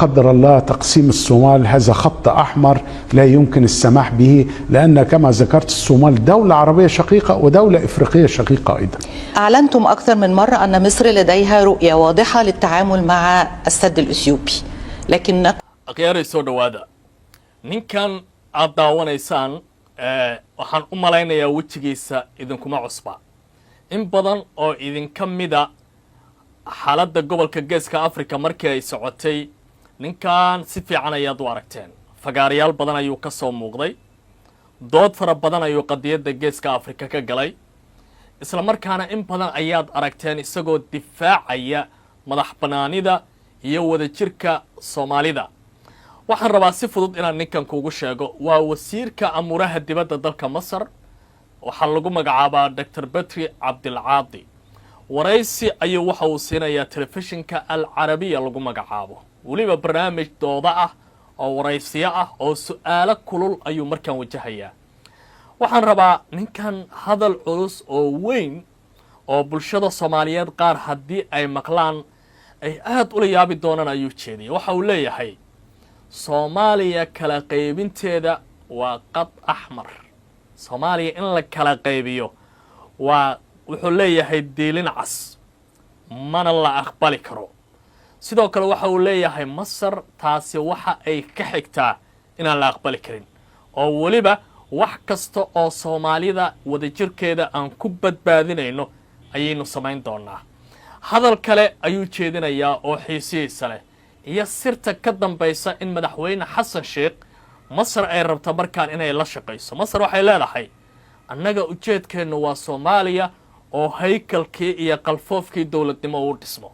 قدر الله تقسيم الصومال هذا خط احمر لا يمكن السماح به، لان كما ذكرت الصومال دوله عربيه شقيقه ودوله افريقيه شقيقه ايضا. أعلنتم أكثر من مرة أن مصر لديها رؤية واضحة للتعامل مع السد الإثيوبي، لكن Akhyaaray, soo dhowaada. Ninkan aad daawanaysaan, waxaan u malaynayaa wejigiisa idinkuma cusba. In badan oo idinka mida xaaladda gobolka Geeska Africa markii ay socotay, ninkan si fiican ayaad u aragteen. Fagaarayaal badan ayuu ka soo muuqday, dood fara badan ayuu qadiyadda Geeska Africa ka galay, isla markaana in badan ayaad aragteen isagoo difaacaya madax bannaanida iyo wadajirka Soomaalida. Waxaan rabaa si fudud inaan ninkan kuugu sheego. Waa wasiirka amuuraha dibadda dalka Masar. Waxaa lagu magacaabaa Doctor Betri Cabdilcaadi. Waraysi ayuu waxa uu siinayaa telefishinka Al Carabiya lagu magacaabo. Weliba barnaamij dooda ah oo waraysiyo ah oo su-aalo kulul ayuu markaan wajahayaa. Waxaan rabaa ninkan hadal culus oo weyn oo bulshada Soomaaliyeed qaar haddii ay maqlaan ay aada ula yaabi doonaan ayuu jeediyay. Waxa uu leeyahay: Soomaaliya kala qaybinteeda waa khad axmar. Soomaaliya in la kala qaybiyo waa, wuxuu leeyahay, diilin cas, mana la aqbali karo. Sidoo kale waxa uu leeyahay Masar taasi waxa ay ka xigtaa inaan la aqbali karin, oo weliba wax kasta oo Soomaalida wadajirkeeda aan ku badbaadinayno ayaynu samayn doonaa. Hadal kale ayuu jeedinayaa oo xiisihiisa leh iyo sirta ka dambaysa in Madaxweyne Xasan Sheekh Masar ay rabto markaan inay la shaqayso. Masar waxay leedahay: annaga ujeedkeennu waa Soomaaliya oo haykalkii iyo qalfoofkii dowladnimo uu dhismo.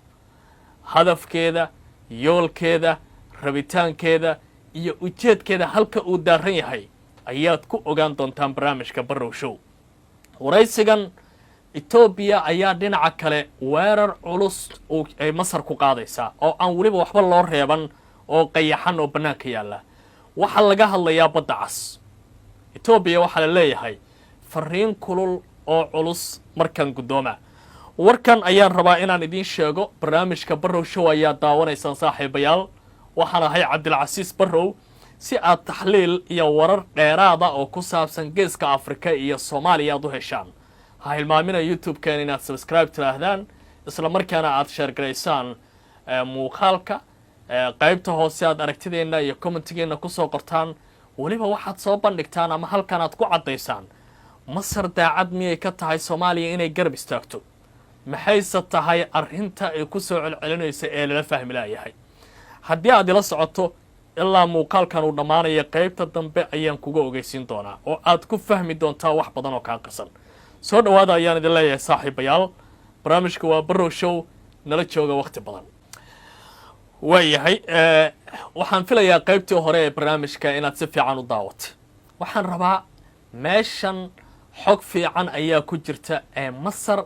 Hadafkeeda, yoolkeeda, rabitaankeeda iyo ujeedkeeda halka uu daaran yahay ayaad ku ogaan doontaan barnaamijka Barrow Show. Waraysigan, Etoobiya ayaa dhinaca kale weerar culus ay Masar ku qaadaysaa oo aan weliba waxba loo reeban oo qayaxan oo bannaanka yaalla. Waxaa laga hadlayaa Badda Cas. Etoobiya waxaa la leeyahay fariin kulul oo culus markan guddooma. Warkan ayaan rabaa inaan idiin sheego. Barnaamijka Barrow Show ayaa daawanaysaan, saaxiibayaal. Waxaan ahay Cabdilcasiis Barrow. Si aad taxliil iyo warar dheeraada oo ku saabsan Geeska Afrika iyo Soomaaliya aad u heshaan, ha hilmaamina YouTube-keen inaad subscribe tidhaahdaan, isla markaana aad share garaysaan muuqaalka. Qaybta hoose aad aragtideenna iyo commentigeenna kusoo qortaan. Weliba waxaad soo bandhigtaan ama halkan aad ku caddaysaan: Masar daacad miyay ka tahay Soomaaliya inay garab istaagto? Maxayse tahay arrinta ay ku soo celcelinaysa ee lala fahmi laayahay? Haddii aad ila socoto ilaa muuqaalkan uu dhammaanaya, qaybta dambe ayaan kuga ogeysiin doonaa oo aad ku fahmi doontaa wax badan oo kaa qarsan. Soo dhowaada ayaan idin leeyahay, saaxiibayaal. Barnaamijka waa Barrow Show. Nala jooga wakhti badan. Waayahay, waxaan filayaa qaybtii hore ee barnaamijka inaad si fiican u daawatay. Waxaan rabaa meeshan xog fiican ayaa ku jirta ee Masar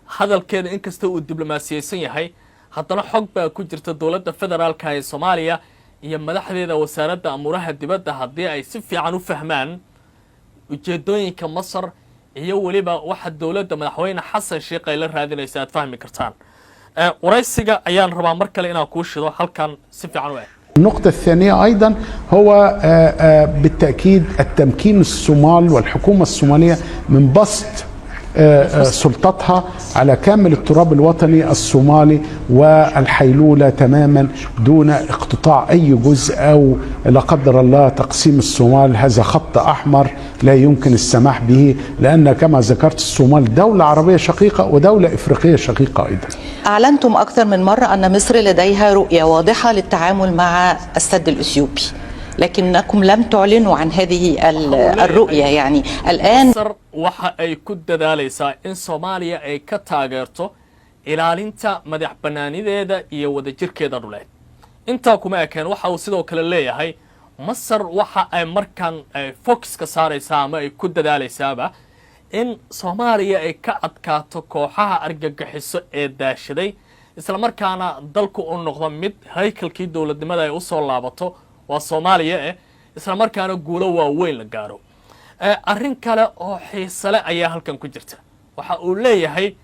hadalkeeda. Inkasta uu diblomaasiyeysan yahay, haddana xog baa ku jirta. Dowladda federaalka ee Soomaaliya iyo madaxdeeda wasaaradda amuuraha dibadda haddii ay si fiican u fahmaan ujeedooyinka Masar iyo weliba waxa dowladda Madaxweyne Xasan Sheekh ay la raadinaysa, aad fahmi kartaan. Waraysiga ayaan rabaa mar kale inaan kuu shido. Halkan si fiican u eg. النقطة الثانية أيضا هو بالتأكيد التمكين الصومال والحكومة الصومالية من بسط سلطتها على كامل التراب الوطني الصومالي والحيلولة تماما دون اقتطاع أي جزء أو لا قدر الله تقسيم الصومال. هذا خط أحمر لا يمكن السماح به، لأن كما ذكرت الصومال دولة عربية شقيقة ودولة إفريقية شقيقة أيضا. أعلنتم أكثر من مرة أن مصر لديها رؤية واضحة للتعامل مع السد الإثيوبي، لكنكم لم تعلنوا عن هذه الرؤية يعني الآن. Masar waxa ay ku dadaalaysaa in Soomaaliya ay ka taageerto ilaalinta madax bannaanideeda iyo wadajirkeeda dhuleed. Intaa kuma ekeen. Waxa uu sidoo kale leeyahay Masar waxa ay markan focuska saaraysaa ama ay ku dadaalaysaaba in Soomaaliya ay ka adkaato kooxaha argagixiso ee daashaday, islamarkaana dalku uu noqdo mid haykalkii dowladnimada ay usoo laabato, waa Soomaaliya eh, islamarkaana guulo waaweyn la gaaro. Arrin kale oo xiisale ayaa halkan ku jirta. Waxa uu leeyahay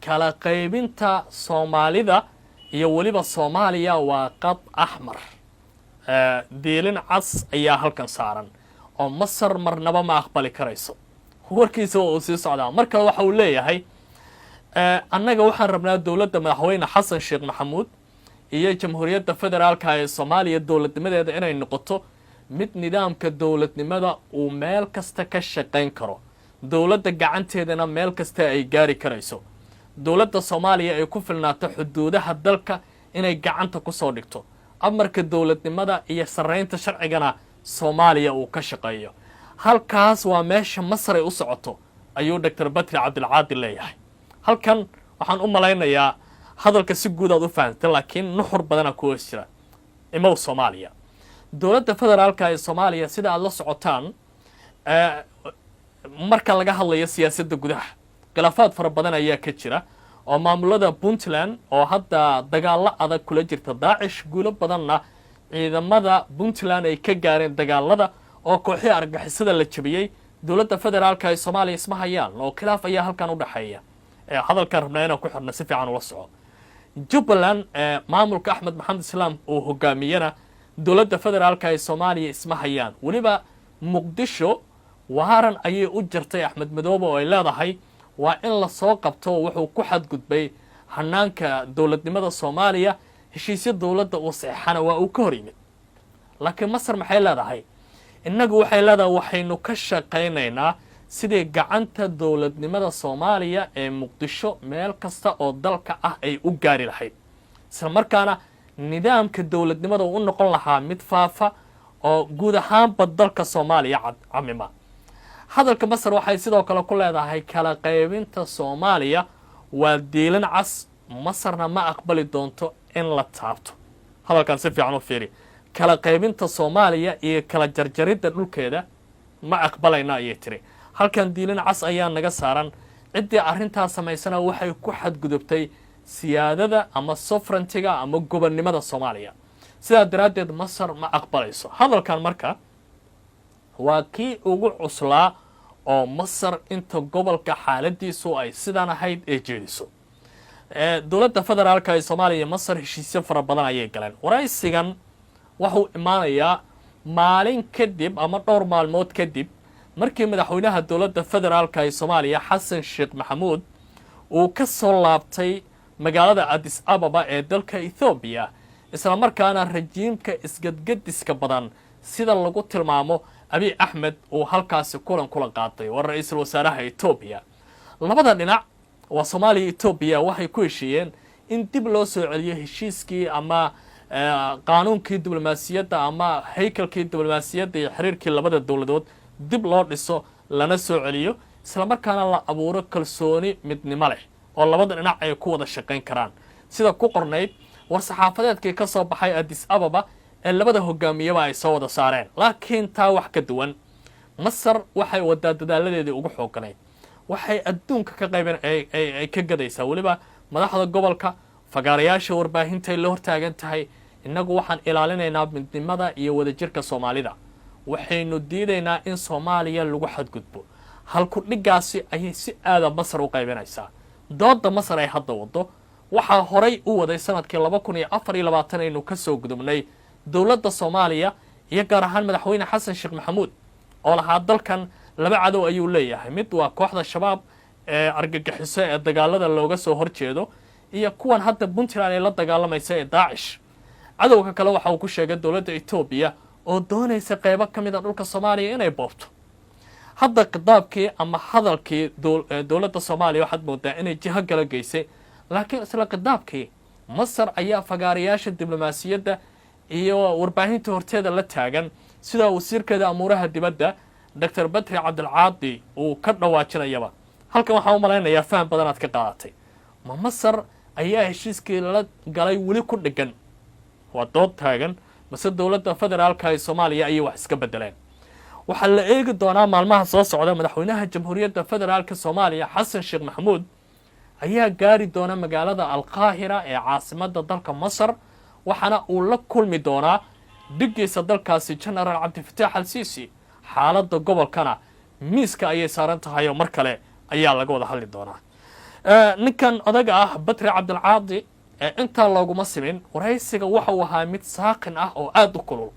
kala qaybinta Soomaalida Iyo weliba Soomaaliya waa qad axmar, diilin cas ayaa halkan saaran oo Masar marnaba ma aqbali karayso. Warkiisa waa uu sii socdaa. Mar kale waxa uu leeyahay, annaga waxaan rabnaa dowladda Madaxweyne Xasan Sheekh Maxamuud iyo Jamhuuriyadda Federaalka ee Soomaaliya dowladnimadeeda inay noqoto mid nidaamka dowladnimada uu meel kasta ka shaqayn karo, dowladda gacanteedana meel kasta ay gaari karayso, dowladda Soomaaliya ay ku filnaato xuduudaha dalka inay gacanta ku soo dhigto, amarka dowladnimada iyo sarreynta sharcigana Soomaaliya uu ka shaqeeyo. Halkaas waa meesha Masar ay u socoto, ayuu Doctor Badri Cabdilcaadi leeyahay. Halkan waxaan u malaynayaa hadalka si guud aad u fahamtay, laakiin nuxur badana ku hoos jira. Imow Soomaaliya. Dowladda federaalka ee Soomaaliya, sida aada la socotaan, marka laga hadlayo siyaasadda gudaha, khilaafaad fara badan ayaa ka jira oo maamulada Puntland oo hadda dagaallo adag kula jirta Daacish, guulo badanna ciidamada Puntland ay ka gaareen dagaalada oo kooxihii argagixisada la jabiyey, dowladda federaalka ee Soomaaliya isma hayaan oo khilaaf ayaa halkan u dhexeeya. Hadalkaan rabnaa inaan ku xirna si fiican ula soco. Jubbaland, maamulka Axmed Maxamed Islaam uu hogaamiyana, dowladda federaalka ee Soomaaliya isma hayaan. Weliba Muqdisho waaran ayay u jirtay Axmed Madoobe oo ay leedahay waa in lasoo qabto, wuxuu ku xadgudbay hanaanka dowladnimada Soomaaliya, heshiisyo dowladda uu saxeixana waa uu ka hor yimid. Laakiin Masar maxay leedahay? Innagu waxay leedahay waxaynu ka shaqaynaynaa sidii gacanta dowladnimada Soomaaliya ee Muqdisho meel kasta oo dalka ah ay u gaari lahayd, isla markaana nidaamka dowladnimada uu u noqon lahaa mid faafa oo guud ahaanba dalka Soomaaliya camima. Hadalka Masar waxay sidoo kale ku leedahay kala qaybinta Soomaaliya waa diilin cas, Masarna ma aqbali doonto in la taabto. Hadalkan si fiican u fiiri. Kala qaybinta Soomaaliya iyo kala jarjaridda dhulkeeda ma aqbalayna, ayay tiri. Halkan diilin cas ayaa naga saaran. Ciddii arrintaas samaysana waxay ku xadgudubtay siyaadada ama sovereignty-ga ama gobonnimada Soomaaliya. Sidaa daraaddeed Masar ma aqbalayso. Hadalkan marka waa kii ugu cuslaa oo Masar inta gobolka xaaladiisu ay sidaan ahayd ee jeediso. Dowladda federaalka ee Soomaaliya iyo Masar heshiisyo fara badan ayay galeen. Waraysigan wuxuu imaanayaa maalin kadib ama dhowr maalmood kadib markii madaxweynaha dowladda federaalka ee Soomaaliya, Xasan Sheekh Maxamuud, uu ka soo laabtay magaalada Addis Ababa ee dalka Ethoobiya, isla markaana rajiimka isgadgadiska badan sida lagu tilmaamo Abiy Axmed uu halkaasi kulan kula qaaday waa ra-iisul wasaaraha Etoobiya. Labada dhinac, waa Soomaaliya, Etoobiya, waxay ku heshiiyeen in dib loo soo celiyo heshiiskii ama qaanuunkii diblomaasiyadda ama haykalkii diblomaasiyadda iyo xiriirkii labada dowladood dib loo dhiso lana soo celiyo, isla markaana la abuuro kalsooni midnimo leh oo labada dhinac ay ku wada shaqayn karaan, sida ku qornayd war-saxaafadeedkii ka soo baxay Addis Ababa ee labada hogaamiyaba ay soo wada saareen. Laakiin taa wax ka duwan, Masar waxay wadaa dadaaladeedii ugu xooganayd. Waxay adduunka ka qayban ay ka gadaysaa, weliba madaxda gobolka, fagaarayaasha warbaahinta ay la hortaagan tahay: innagu waxaan ilaalinaynaa midnimada iyo wadajirka Soomaalida, waxaynu diidaynaa in Soomaaliya lagu xadgudbo. Halku dhiggaasi ayay si aada Masar u qaybinaysaa. Dooda Masar ay hadda waddo waxaa horay u waday sanadkii 2024 aynu ka soo gudubnay dowladda Soomaaliya iyo gaar ahaan Madaxweyne Xasan Sheekh Maxamuud, oo lahaa dalkan laba cadow ayuu leeyahay: mid waa kooxda Shabaab ee argagixiso ee dagaalada looga soo horjeedo, iyo kuwan hadda Puntland ay la dagaalamaysa ee Daacish. Cadowga kale waxa uu ku sheegay dowladda Etoobiya oo doonaysa qeybo ka mid a dhulka Soomaaliya inay boobto. Hadda khitaabkii ama hadalkii dowladda Soomaaliya waxaad moodaa inay jiho kala geysay, laakiin isla khitaabkii Masar ayaa fagaarayaasha diblomaasiyadda iyo warbaahinta horteeda la taagan, sida wasiirkeeda amuuraha dibadda, Doctor Badri Cabdilcaadi, uu ka dhawaajinayaba. Halkan waxaan u malaynayaa faham badan aad ka qaadatay. Ma Masar ayaa heshiiskii lala galay weli ku dhegan? Waa dood taagan. Mase dowladda federaalka ee Soomaaliya ayay wax iska bedeleen? Waxaa la eegi doonaa maalmaha soo socda. Madaxweynaha Jamhuuriyadda Federaalka Soomaaliya, Xasan Sheekh Maxamuud, ayaa gaari doona magaalada Alqaahira ee caasimadda dalka Masar, waxaana uu la kulmi doonaa dhiggiisa dalkaasi, Genaraal Cabdifataax Al Siisi. Xaaladda gobolkana miiska ayay saaran tahay oo mar kale ayaa laga wada hadli doonaa. Ninkan odaga ah, Badri Cabdilcaadi. Intaa looguma simin. Waraysiga waxau ahaa mid saaqin ah oo aada u kulul.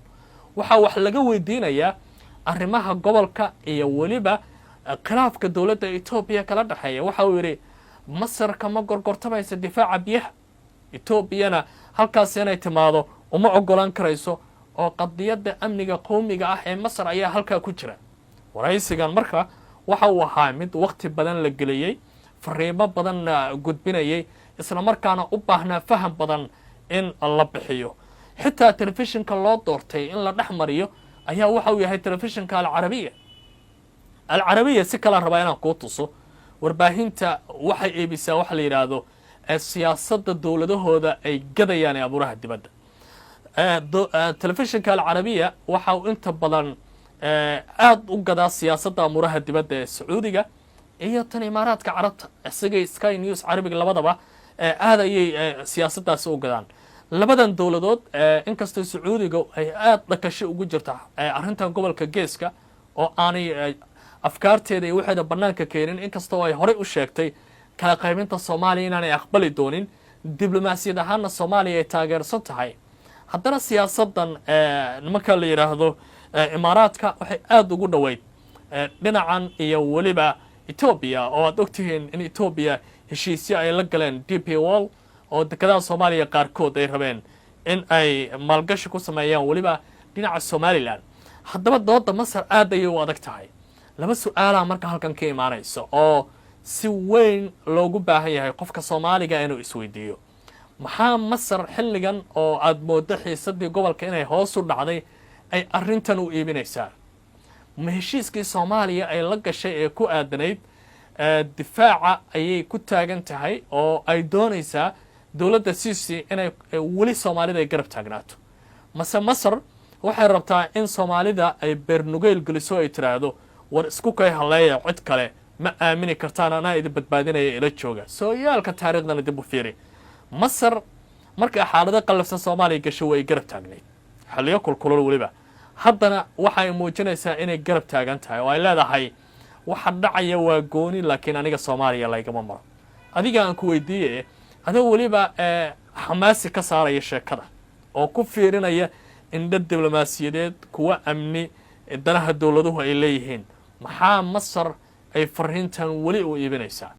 Waxaa wax laga weydiinayaa arrimaha gobolka iyo weliba khilaafka dowladda Etoobiya kala dhexeeya. Waxa uu yidhi, Masar kama gorgortamaysa difaaca biyaha, Etoobiyana halkaas inay timaado uma ogolaan karayso, oo qadiyadda amniga qowmiga ah ee Masar ayaa halkaa ku jira. Waraysigan marka waxa uu ahaa mid waqti badan la geliyey, fariimo badanna gudbinayay, isla markaana u baahnaa faham badan in la bixiyo. Xitaa telefishinka loo doortay in la dhex mariyo ayaa waxa uu yahay telefishinka Alcarabiya. Alcarabiya si kalaan rabaa inaan kuu tuso. Warbaahinta waxay iibisaa waxa la yidhaahdo siyaasadda dowladahooda ay gadayaan ee abuuraha dibadda. Telefishinka Alcarabiya waxa uu inta badan aada u gadaa siyaasadda amuuraha dibadda ee Sacuudiga iyo tan Imaaraadka Carabta. Isagay Sky News Carabiga labadaba aada ayay siyaasaddaasi u gadaan labadan dowladood, inkastoo Sacuudiga ay aada dhakasho ugu jirta arrintan gobolka Geeska oo aanay afkaarteeda iyo waxeeda bannaanka keenin, inkastoo ay horey u sheegtay kala qaybinta Soomaaliya inaanay aqbali doonin, diblomaasiyad ahaana Soomaaliya ay taageersan tahay, haddana siyaasaddan nimanka la yidhaahdo Imaaraadka waxay aada ugu dhoweyd dhinacan iyo weliba Etoobiya, oo aad ogtihiin in Etoobiya heshiisyo ay la galeen DP World oo dekedaha Soomaaliya qaarkood ay rabeen in ay maalgashi ku sameeyaan, weliba dhinaca Somaliland. Haddaba dooda Masar aad ayay u adag tahay. Laba su-aalaa marka halkan ka imaanaysa oo si weyn loogu baahan yahay qofka Soomaaliga inuu isweydiiyo: maxaa Masar xilligan oo aada mooddo xiisadii gobolka inay hoos u dhacday ay arrintan u iibinaysaa? Ma heshiiskii Soomaaliya ay la gashay ee ku aadanayd difaaca ayay ku taagan tahay oo ay doonaysaa dowladda Sisi inay weli Soomaalida ay garab taagnaato, mase Masar waxay rabtaa in Soomaalida ay beernugeyl geliso, ay tiraahdo, "War isku kay halleeya, cid kale ma aamini kartaan, anaa idin badbaadinaya, ila jooga"? Sooyaalka taariikhdana dib u fiiri. Masar markay xaalado qallafsan Soomaaliya gasho way garab taagnayd, xilliyo kulkulol weliba. Haddana waxay muujinaysaa inay garab taagan tahay oo ay leedahay, "Waxa dhacaya waa gooni, laakiin aniga Soomaaliya laygama maro." Adiga aan ku weydiiye, adoo weliba xamaasi ka saaraya sheekada oo ku fiirinaya indho diblomaasiyadeed, kuwa amni, danaha dowladuhu ay leeyihiin, maxaa Masar ay fariintan weli u iibinaysaa?